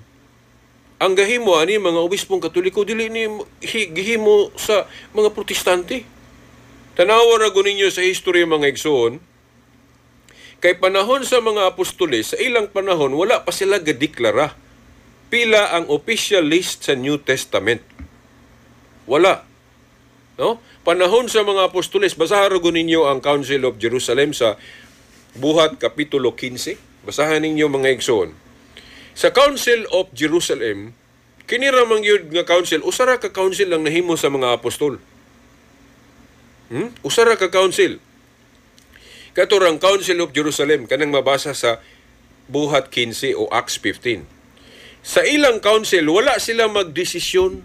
S1: ang gahimo ani mga obispong Katoliko, dili ni gihimo sa mga Protestante. Tanawa ra ninyo sa history, mga igsoon, kay panahon sa mga apostoles, sa ilang panahon, wala pa sila gadeklara pila ang official list sa New Testament. Wala. No? Panahon sa mga apostoles, basahan ra ninyo ang Council of Jerusalem sa Buhat Kapitulo 15. Basahan ninyo, mga igsoon. Sa Council of Jerusalem, kini ra man gyud nga council, usa ra ka council lang nahimo sa mga apostol. Usa ra ka council. Kato rang Council of Jerusalem, kanang mabasa sa Buhat 15 o Acts 15. Sa ilang council, wala sila magdesisyon.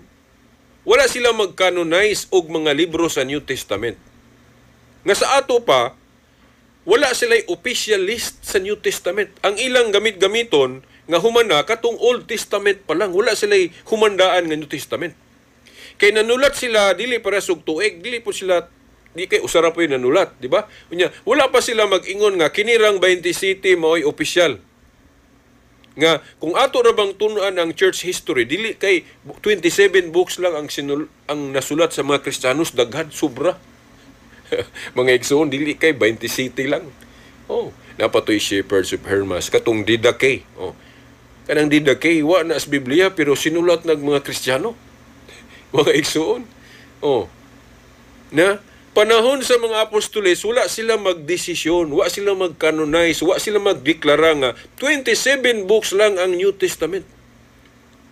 S1: Wala sila mag-canonize og mga libro sa New Testament. Nga sa ato pa, wala sila official list sa New Testament. Ang ilang gamit-gamiton nga humana katong Old Testament pa lang, wala sila humandaan nga New Testament. Kay nanulat sila dili para sug tuig, dili po sila, di kay usara po yung nanulat, di ba? Unya, wala pa sila mag-ingon nga kinirang 27 mao'y opisyal. Nga kung ato ra bang tun-an ang church history, dili kay 27 books lang ang nasulat sa mga Kristiyanos, daghan sobra. Mga igsoon, dili kay 27 lang. Oh, napatoy Shepherds of Hermas katong Didache. Oh. Kanang Didache wa na sa Biblia pero sinulat ng mga Kristiyano. Mga igsoon. Oh. Na panahon sa mga apostoles, wala sila magdesisyon, wala sila mag-canonize, wala sila magdeklara nga 27 books lang ang New Testament.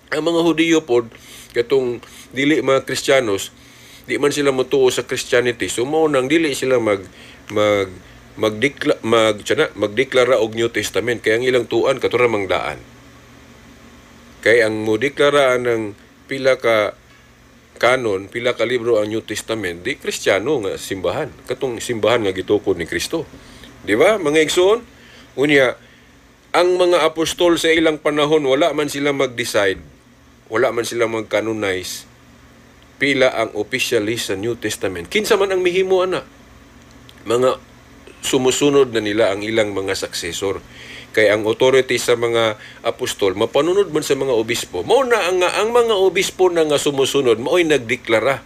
S1: Ang mga Hudiyo pod, katong dili mga Kristiyanos, di man sila motuo sa Christianity. So mao nang dili sila mag mag magdekla mag tsana, magdeklara og New Testament, kay ang ilang tuan kato ra mang daan. Kay ang modeklara ng pila ka canon, pila ka libro ang New Testament, di Kristiyano nga simbahan, katong simbahan nga gitukod ni Kristo. Di ba, mga igsoon? Unya, ang mga apostol sa ilang panahon, wala man sila mag-decide, wala man sila mag-canonize pila ang official list sa New Testament. Kinsa man ang mihimo ana? Mga sumusunod na nila, ang ilang mga successor. Kay ang authority sa mga apostol mapanunod man sa mga obispo. Mao na ang mga obispo na nga sumusunod mao'y nagdeklara.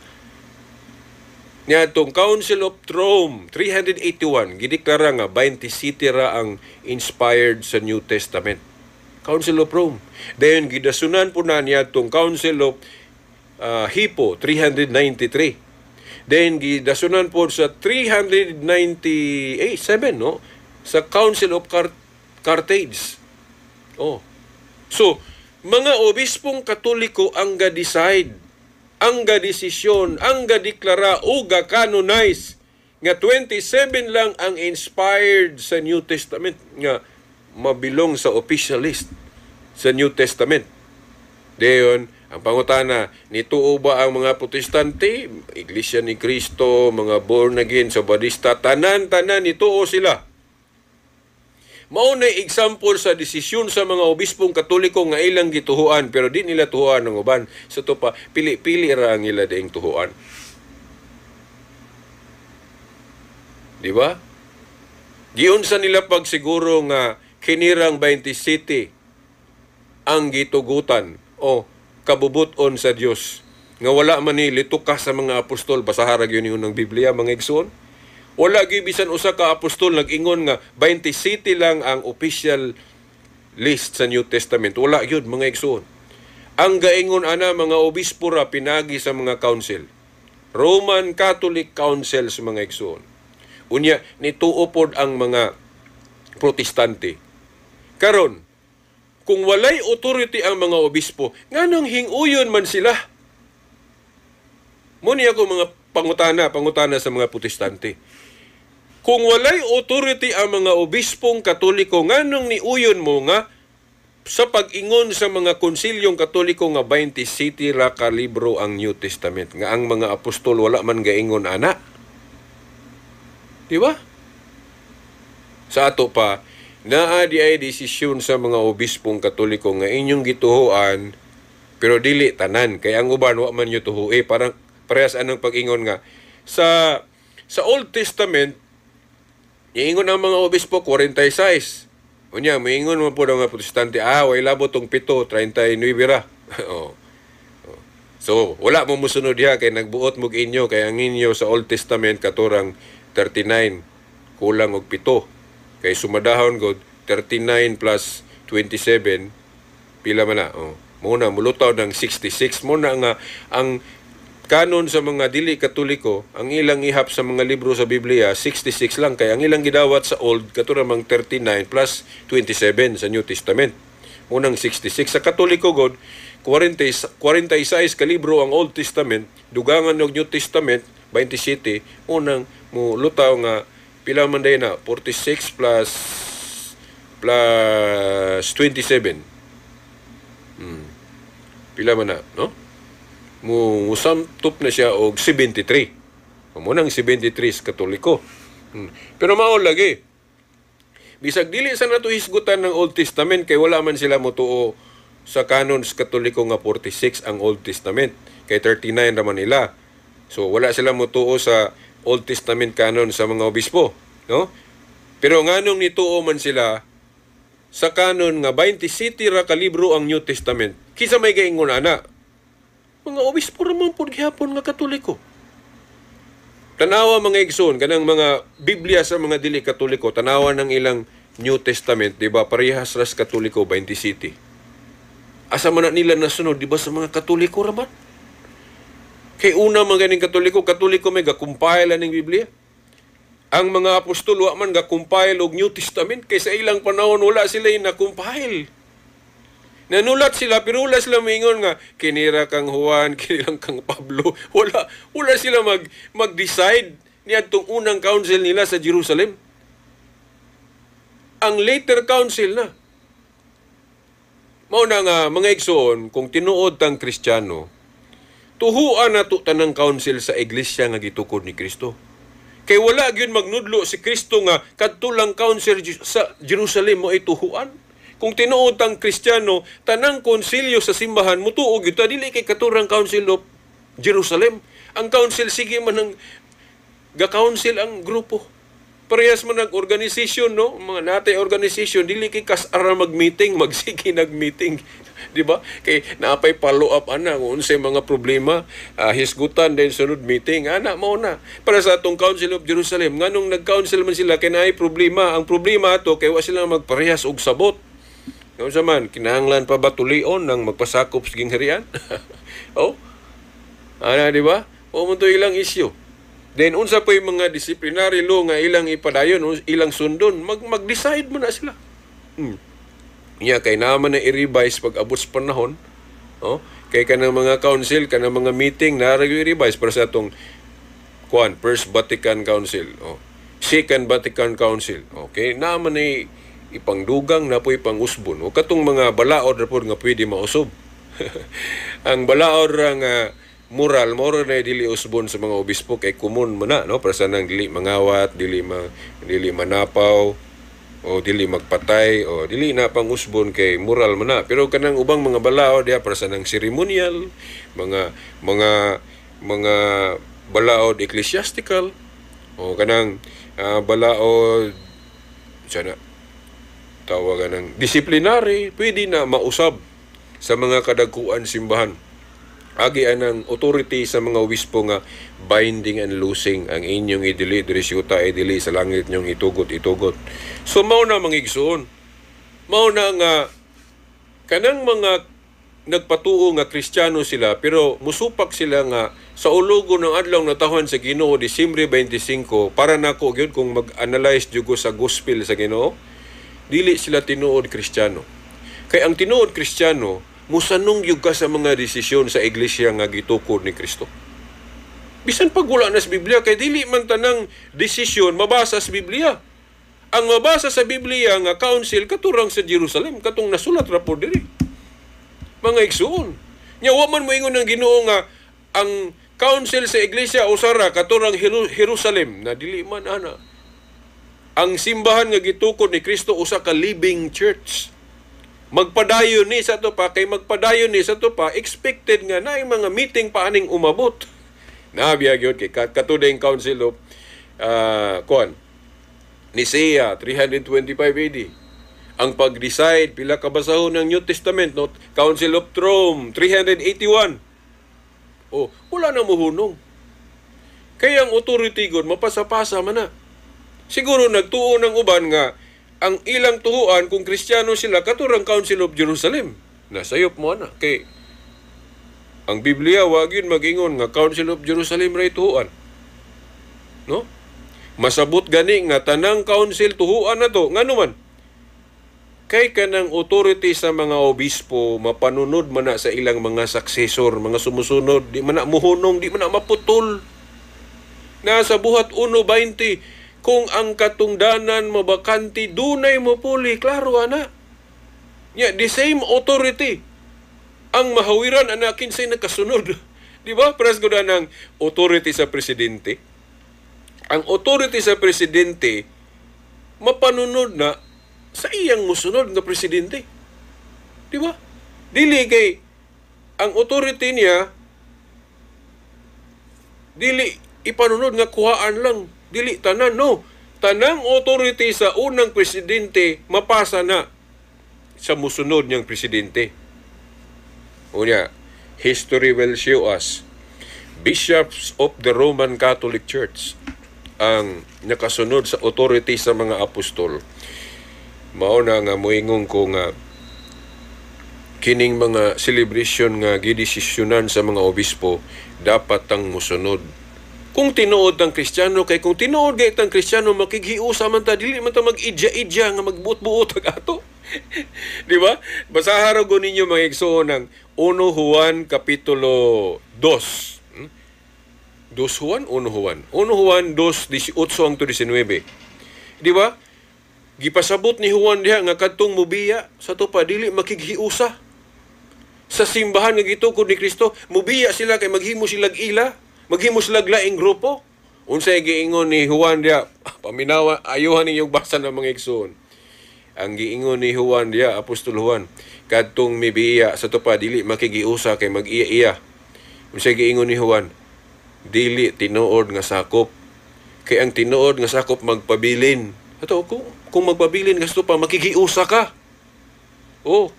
S1: Niadtong Council of Rome 381, gideklara nga 27 ra ang inspired sa New Testament. Council of Rome. Then gidasunan po na niadtong Council of Hippo 393. Then gidasunan po sa 397, no, sa Council of Carthage. Oh. So, mga obispong Katoliko ang ga-decide, ang ga-desisyon, ang ga-deklara o ga-canonize nga 27 lang ang inspired sa New Testament nga mabilong sa official list sa New Testament. Dayon, ang pangutana, nituo ba ang mga Protestante, Iglesia ni Cristo, mga born again, Sabadista, tanan-tanan nituo sila? Mao na example sa desisyon sa mga obispong Katoliko nga ilang gituhuan, pero di nila tuhuan ang uban. Sa to pa, pili-pili ra ang ila diing tuhuan. Di ba? Giunsa nila pagsiguro nga kinirang 27 ang gitugutan o kabubuton sa Dios nga wala man ni lituka sa mga apostol? Basahara gyud ninyo ng Biblia, mga igsoon. Wala gyud bisan usa ka apostol nag-ingon nga 27 lang ang official list sa New Testament. Wala gyud, mga igsoon. Ang gaingon ana, mga obispo ra pinagi sa mga council, Roman Catholic councils, mga igsoon. Unya nituo pod ang mga Protestante. Karon, kung walay authority ang mga obispo, nganong hinguyon man sila? Muni ako mga pangutana sa mga Protestante. Kung walay authority ang mga obispong Katoliko, nganong niuyon mo nga sa pag-ingon sa mga konsilyong Katoliko nga 27 ra ka libro ang New Testament, nga ang mga apostol wala man gaingon ana? Di ba? Sa ato pa, naa di ay desisyon sa mga obispong Katoliko nga inyong gituhoan, pero dili tanan kay ang uban wa man nyo tuhoe. Parang parehas anang pag-ingon nga sa Old Testament, iingon ang mga obispo 46. Unya moingon man po ang mga Protestante, way labot tong 7, 39 ra. Oh. So wala mo musunod diha kay nagbuot mo inyo, kay ang inyo sa Old Testament katurang 39 kulang og 7. Kay sumadahon god 39 plus 27, pila man na? Oh. Muna mulutaw ng 66. Muna nga ang kanon sa mga dili Katoliko, ang ilang ihap sa mga libro sa Biblia 66 lang, kay ang ilang gidawat sa Old katura mang 39 plus 27 sa New Testament. Unang 66. Sa Katoliko god 40, 46 ka libro ang Old Testament, dugangan og New Testament 27, unang mulutaw nga pila man day na 46 plus 27. Pila man na, no? Musamtop na siya og 73. Munang 73 sa Katoliko. Pero mao lagi. Bisag dili sa nato hisgutan ng Old Testament kay wala man sila motuo sa canons Katoliko nga 46 ang Old Testament, kay 39 ra man nila. So wala sila motuo sa Old Testament canon sa mga obispo, no? Pero nganong nituo man sila sa canon nga 27 ra ka libro ang New Testament? Kinsa may gaingon ana? Mga obispo ra man pud gihapon nga Katoliko. Tanawa, mga igsoon, kanang mga Biblia sa mga dili Katoliko, tanawa ng ilang New Testament, di ba? Parehas ras Katoliko, 27. Asa man na nila nasunod, di ba, sa mga Katoliko ra man? Kay una man ganing Katoliko, Katoliko may ga-compile aning Biblia. Ang mga apostol wa man ga-compile og New Testament kay sa ilang panahon wala sila na-compile. Nanulat sila pero wala sila moingon nga kinira kang Juan, kinilang kang Pablo. Wala sila mag-decide niadtong unang council nila sa Jerusalem. Ang later council na. Mao na nga, mga igsoon, kung tinuod tang Kristiyano, tuhuan nato tanang council sa iglesia nga gitukod ni Kristo. Kay wala gyud magnudlo si Kristo nga kadto lang council sa Jerusalem mo ay tuhuan. Kung tinuod tang Kristiyano, tanang konsilyo sa simbahan mutuo gyud ta, dili kay katurang Council of Jerusalem. Ang council, sige man ang ga-council ang grupo. Parehas man ang organization, no? Mga natay organization, dili kay kas-ara mag-meeting, magsige nag-meeting. Di ba? Kay naapay follow up ana kung unsay mga problema, hisgutan din sunod meeting. Ana mao na. Para sa atong Council of Jerusalem, nganong nag-council man sila kay naay problema. Ang problema ato kay wa sila magparehas og sabot. Unsa man, kinahanglan pa ba tulion ng magpasakop sa gingharian? Oh. Ana, di ba? O mo to ilang issue. Then unsa pa yung mga disciplinary law nga ilang ipadayon, ilang sundon, mag-decide mo na sila. Nya kay naman na i-revise pag abot sa panahon, oh, kay kanang mga council, kanang mga meeting na i-revise para sa atong kuan, First Vatican Council, oh, Second Vatican Council. Okay, naman na ipangdugang na po ipangusbon. O katong mga balaod ra pod nga pwede mausab. Ang balaod ra nga moral, moral na dili usbon sa mga obispo kay common man na, no? Para sa nang dili mangawat, dili manapaw, o dili magpatay, o dili na pang usbon kay moral man na. Pero kanang ubang mga balaod diha para sa nang ceremonial, mga balaod ecclesiastical, o kanang balaod Sana tawagan ng disciplinary, pwede na mausab sa mga kadagkuan simbahan. Agi anang authority sa mga obispo nga binding and loosing ang inyong idili diri sa yuta, idili sa langit, inyong itugot, itugot. So mao na, mga igsoon. Mao na nga kanang mga nagpatuo nga Kristiyano sila pero musupak sila nga sa ulugo ng adlaw natawhan sa Ginoo, Disyembre 25, para nako gyud, kung mag-analyze jud ko sa gospel sa Ginoo, dili sila tinuod Kristiyano. Kay ang tinuod Kristiyano, musanong gyud ka sa mga desisyon sa iglesia nga gitukod ni Kristo. Bisan pag wala na sa Biblia, kay dili man tanang desisyon mabasa sa Biblia. Ang mabasa sa Biblia nga council, katurang sa Jerusalem, katong nasulat ra po diri. Mga igsuon. Nya wa man moingon ng Ginoo nga ang council sa iglesia usara katurang Jerusalem na dili man ana. Ang simbahan nga gitukod ni Kristo usa ka living church. Magpadayon ni sa to pa, kay magpadayon ni sa to pa, expected nga naay mga meeting pa aning umabot. Nabiya gyud kay katudeng Council of kuan, Nicaea, 325 AD. Ang pag-decide pila ka basahon ng New Testament, no? Council of Rome, 381. Oh, wala na muhunong. Kaya ang authority god mapasa-pasa man na. Siguro nagtuo ng uban nga ang ilang tuhuan kung Kristiyano sila katurang Council of Jerusalem. Nasayop mo na kay ang Biblia wa gyud mag-ingon nga Council of Jerusalem ray tuhuan. No? Masabot gani nga tanang council tuhuan na to. Ngano man? Kay kanang authority sa mga obispo mapanunod man na sa ilang mga successor, mga sumusunod, di man na muhunong, di man na maputol. Nasa Buhat 1:20, kung ang katungdanan mabakante, dunay mo puli, klaro ana. Nya, the same authority ang mahawiran ana kinsay nakasunod. Di ba? Pares ko ng authority sa presidente. Ang authority sa presidente mapanunod na sa iyang musunod nga presidente. Di ba? Dili kay ang authority niya dili ipanunod nga kuhaan lang, dili tanan, no. Tanang authority sa unang presidente mapasa na sa musunod niyang presidente. Unya, history will show us bishops of the Roman Catholic Church ang nakasunod sa authority sa mga apostol. Mao na nga moingon ko nga kining mga celebration nga gidesisyonan sa mga obispo, dapat tang musunod. Kung tinuod ang Kristiyano, kay kung tinuod gay tang Kristiyano, makighiusa man ta, dili man ta mag-idya-idya nga magbuot-buot ag ato. Di ba? Basaha ra gud ninyo, mga igsoon, ang 1 Juan kapitulo 2. 2 Juan, 1 Juan. 1 Juan 2, 18 hangtod 19. Di ba? Gipasabot ni Juan diha nga kadtong mubiya sa to pa dili makighiusa sa simbahan nga gitukod ni Kristo, mubiya sila kay maghimo sila ila, maghimo sila laing grupo. Unsay giingon ni Juan diha? Paminawa, ayuhan ninyong basa ng mga igsoon. Ang giingon ni Juan diha, Apostol Juan, kadtong mibiya sa tupa dili makigiusa kay mag-iya-iya. Unsay giingon ni Juan? Dili tinuod nga sakop. Kay ang tinuod nga sakop magpabilin. Ato kung magpabilin ka sa tupa, makigiusa ka. Oh.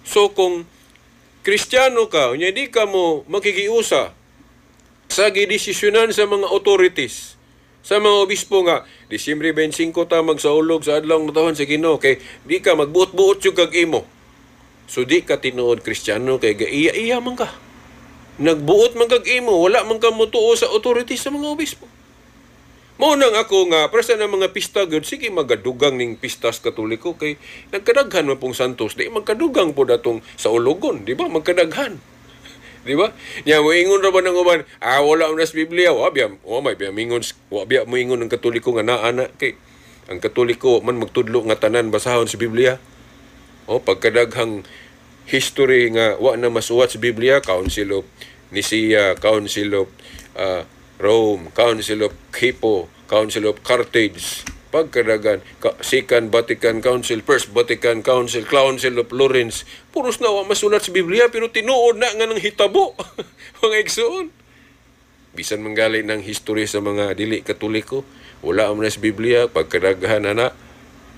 S1: So kung Kristiyano ka, unya di ka mo makigiusa sa gidesisyonan sa mga authorities, sa mga obispo nga Disyembre 25 ta magsaulog sa adlaw natawhan sa Ginoo, kay di ka magbuot-buot jud kag imo. So di ka tinuod Kristiyano kay gaiya-iya man ka. Nagbuot man kag imo, wala man ka motuo sa authorities sa mga obispo. Mao nang ako nga para sa mga pista gyud, sige magadugang ning pistas Katoliko kay nagkadaghan man pong santos, di magkadugang po datong sa ulogon, di ba? Magkadaghan. Di ba? Nya moingon ra ba ng uban, wala man sa Biblia, wa biya, wa may biya mingon, wa biya moingon ang Katoliko nga naa na kay ang Katoliko man magtudlo nga tanan basahon sa Biblia. O pagkadaghang history nga wa na masuwat sa Biblia, Council of Nicaea, Council of Rome, Council of Hippo, Council of Carthage, pagkadagan, Second Vatican Council, First Vatican Council, Council of Florence, puros na wa masulat sa Biblia pero tinuod na nga nang hitabo. Mga igsoon. Bisan manggali ng history sa mga dili Katoliko, Wala man sa Biblia pagkadaghan na.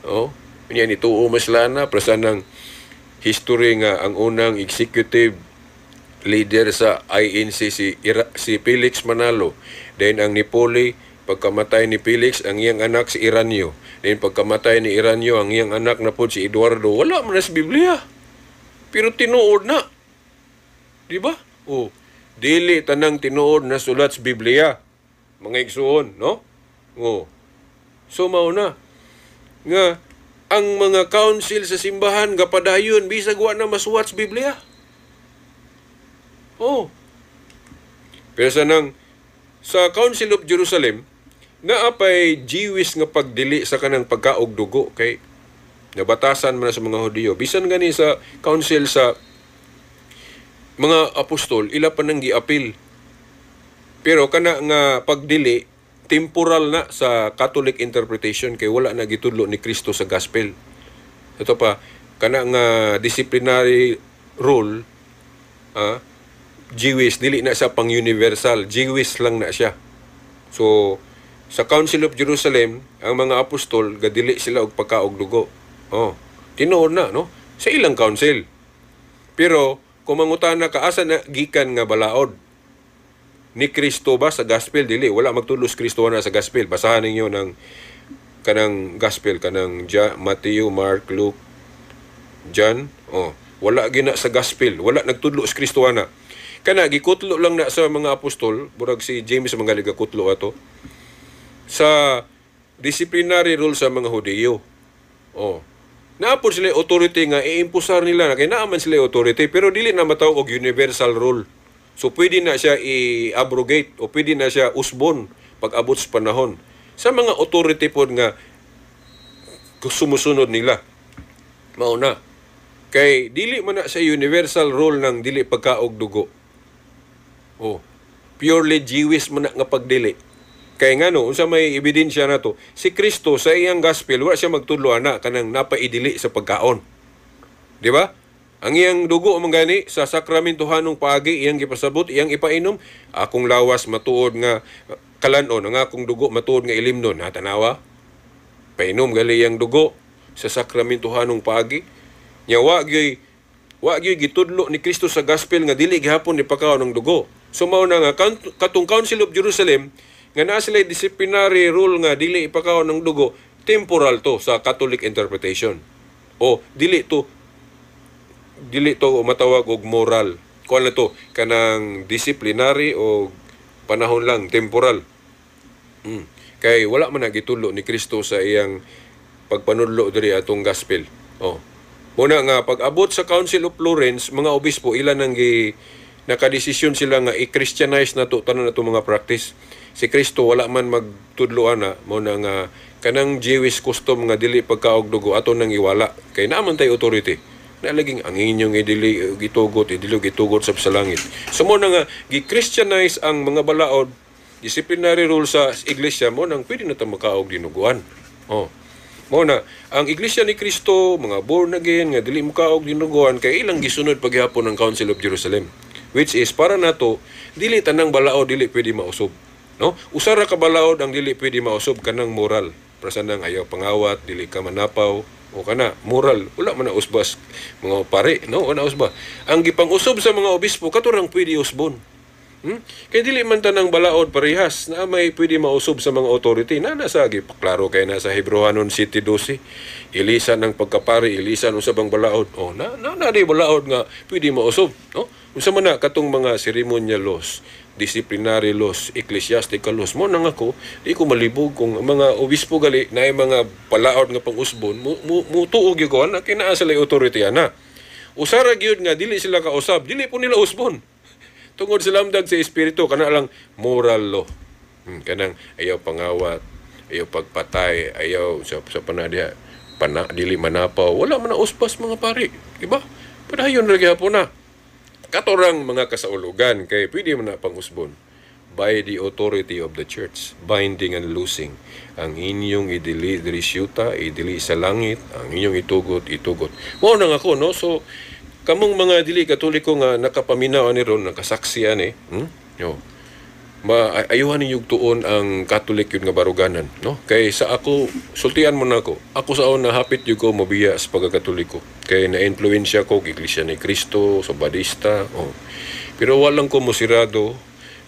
S1: Oh, unya nituo mas sila na prasa ng history nga ang unang executive leader sa INC si Felix Manalo. Then ang Nipoli, pagkamatay ni Felix, ang iyang anak si Iranio. Then pagkamatay ni Iranio, ang iyang anak na pod si Eduardo. Wala man sa Biblia. Pero tinuod na. Di ba? Oh, dili tanang tinuod na sulat sa Biblia, mga igsuon, no? Oh. So mao na nga ang mga council sa simbahan gapadayon bisag wa na masuwat sa Biblia. Oh. Pero sa nang sa Council of Jerusalem, naapay Jewish nga pagdili sa kanang pagkaog dugo kay nabatasan man sa mga Hudiyo. Bisan gani sa council sa mga apostol, ila pa nang giapil. Pero kana nga pagdili, temporal na sa Catholic interpretation kay wala na gitudlo ni Kristo sa gospel. Ito pa, kana nga disciplinary rule, Jewish, dili na siya pang universal, Jewish lang na siya. So sa Council of Jerusalem, ang mga apostol gadili sila og pagkaog dugo. Oh, tinuod na, no? Sa ilang council. Pero kung mangutana ka, asa na gikan nga balaod? Ni Kristo ba sa gospel? Dili, wala magtulos Kristo na sa gospel. Basahan ninyo ng kanang gospel, kanang Matthew, Mark, Luke, John. Oh, wala gina sa gospel, wala nagtudlo si Kristo ana. Kana gikutlo lang na sa mga apostol, murag si James mga kutlo ato sa disciplinary rule sa mga Hudiyo. Oh. Naa pod sila authority nga iimpusar nila na kay naa man sila authority, pero dili na matawag og universal rule. So pwede na siya i-abrogate o pwede na siya usbon pag abot sa panahon. Sa mga authority pod nga sumusunod nila. Mao na. Kay dili man na sa universal rule ng dili pagkaog dugo. Oh. Purely Jewish man na nga pagdili. Kay ngano, unsa may ebidensya nato? Si Kristo sa iyang gospel wala siya magtudlo ana kanang napaidili sa pagkaon. Di ba? Ang iyang dugo man gani sa sakramentohanong paagi iyang gipasabot, iyang ipainom, akong lawas matuod nga kalan-on, ang akong dugo matuod nga ilimnon. Ha, tanawa? Painom gali iyang dugo sa sakramentohanong paagi. Nya wa gyud gitudlo ni Kristo sa gospel nga dili gihapon ni pagkaon ng dugo. So mao na nga katong Council of Jerusalem nga naa sila disciplinary rule nga dili ipakaon ng dugo, temporal to sa Catholic interpretation. O dili to matawag og moral. Kuan na to kanang disciplinary o panahon lang, temporal. Kay wala man na gitudlo ni Kristo sa iyang pagpanudlo diri atong gospel. Oh. Muna nga pag abot sa Council of Florence, mga obispo ilan ang gi nakadesisyon sila nga i-Christianize na to tanan na to mga practice. Si Kristo wala man magtudlo ana, mo na nga kanang Jewish custom nga dili pagkaog dugo ato nang iwala kay naa man tay authority. Na laging ang inyong idili gitugot, idili gitugot sa langit. So mo na nga gi-Christianize ang mga balaod, disciplinary rule sa iglesia, mo nang pwede na ta makaog dinuguan. Oh. Mo na ang Iglesia ni Kristo, mga born again nga dili mokaog dinuguan kay ilang gisunod paghapon ng Council of Jerusalem, which is para nato dili tanang balaod dili pwede mausab. No? Usa ra ka balaod ang dili pwede mausab, kanang moral. Para nang ayaw pangawat, dili ka manapaw, o kana moral, wala man na usbas mga pare, no? Wala usba. Ang gipang-usab sa mga obispo kato rang pwede usbon. Kay dili man tanang balaod parehas na may pwede mausab sa mga authority na nasa gipaklaro kay na sa Hebreohanon 7:12. Ilisan ang pagkapari, ilisan unsa bang balaod. Oh, na na, na di balaod nga pwede mausab, no? Unsa man na katong mga ceremonial laws, disciplinary laws, ecclesiastical laws. Mo nang ako, di ko malibog kung ang mga obispo gali na mga balaod nga pang-usbon, mo tuo gyud ko ana kay naa sila authority ana. Usara gyud nga dili sila kausab, dili po nila usbon. Tungod sa lamdag sa espiritu, kana lang moral law. Kanang ayaw pangawat, ayaw pagpatay, ayaw sa panadiha, pana, dili manapaw. Wala man na uspas mga pari, di ba? Padayon ra gyapon na. Katorang mga kasaulugan kay pwede man na pangusbon by the authority of the church, binding and loosing. Ang inyong idili diri syuta, idili sa langit, ang inyong itugot, itugot. Mao nang ako, no? So kamong mga dili Katoliko nga nakapaminaw ani ron, nakasaksi ani, Yo. Ma ayuhan ninyo tuon ang Catholic yun nga baruganan, no? Kay sa ako, sultian mo na ako. Ako sa una, hapit yun ko mobiya sa pagkakatoliko. Kay na-influensya ko, Iglesia ni Cristo, sa Badista, oh. Pero walang ko mosirado,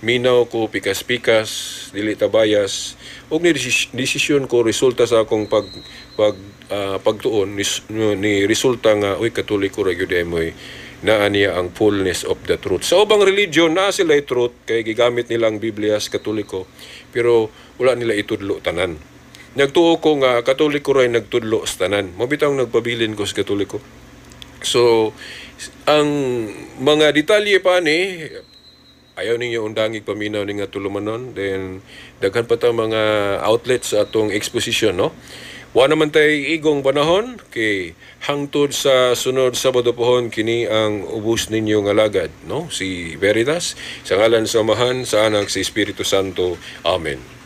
S1: minaw ko pikas-pikas, dili ta bias. Og ni desisyon ko, resulta sa akong pag pag pagtuon ni resulta nga, uy, Katoliko ra gyud moy naa niya ang fullness of the truth. Sa ubang religion, naa sila truth kay gigamit nila ang Biblia sa Katoliko, pero wala nila itudlo tanan. Nagtuo ko nga Katoliko ray nagtudlo sa tanan. Mao bitawng nagpabilin ko sa Katoliko. So, ang mga detalye pa ni, ayaw ninyo undangig paminaw ni nga tulumanon, then daghan pa ta mga outlets sa atong exposition, no? Wa naman tay igong panahon kay hangtod sa sunod Sabado pohon, kini ang ubos ninyo nga alagad, no? Si Veritas, sa ngalan sa Amahan, sa Anak, sa Espiritu Santo. Amen.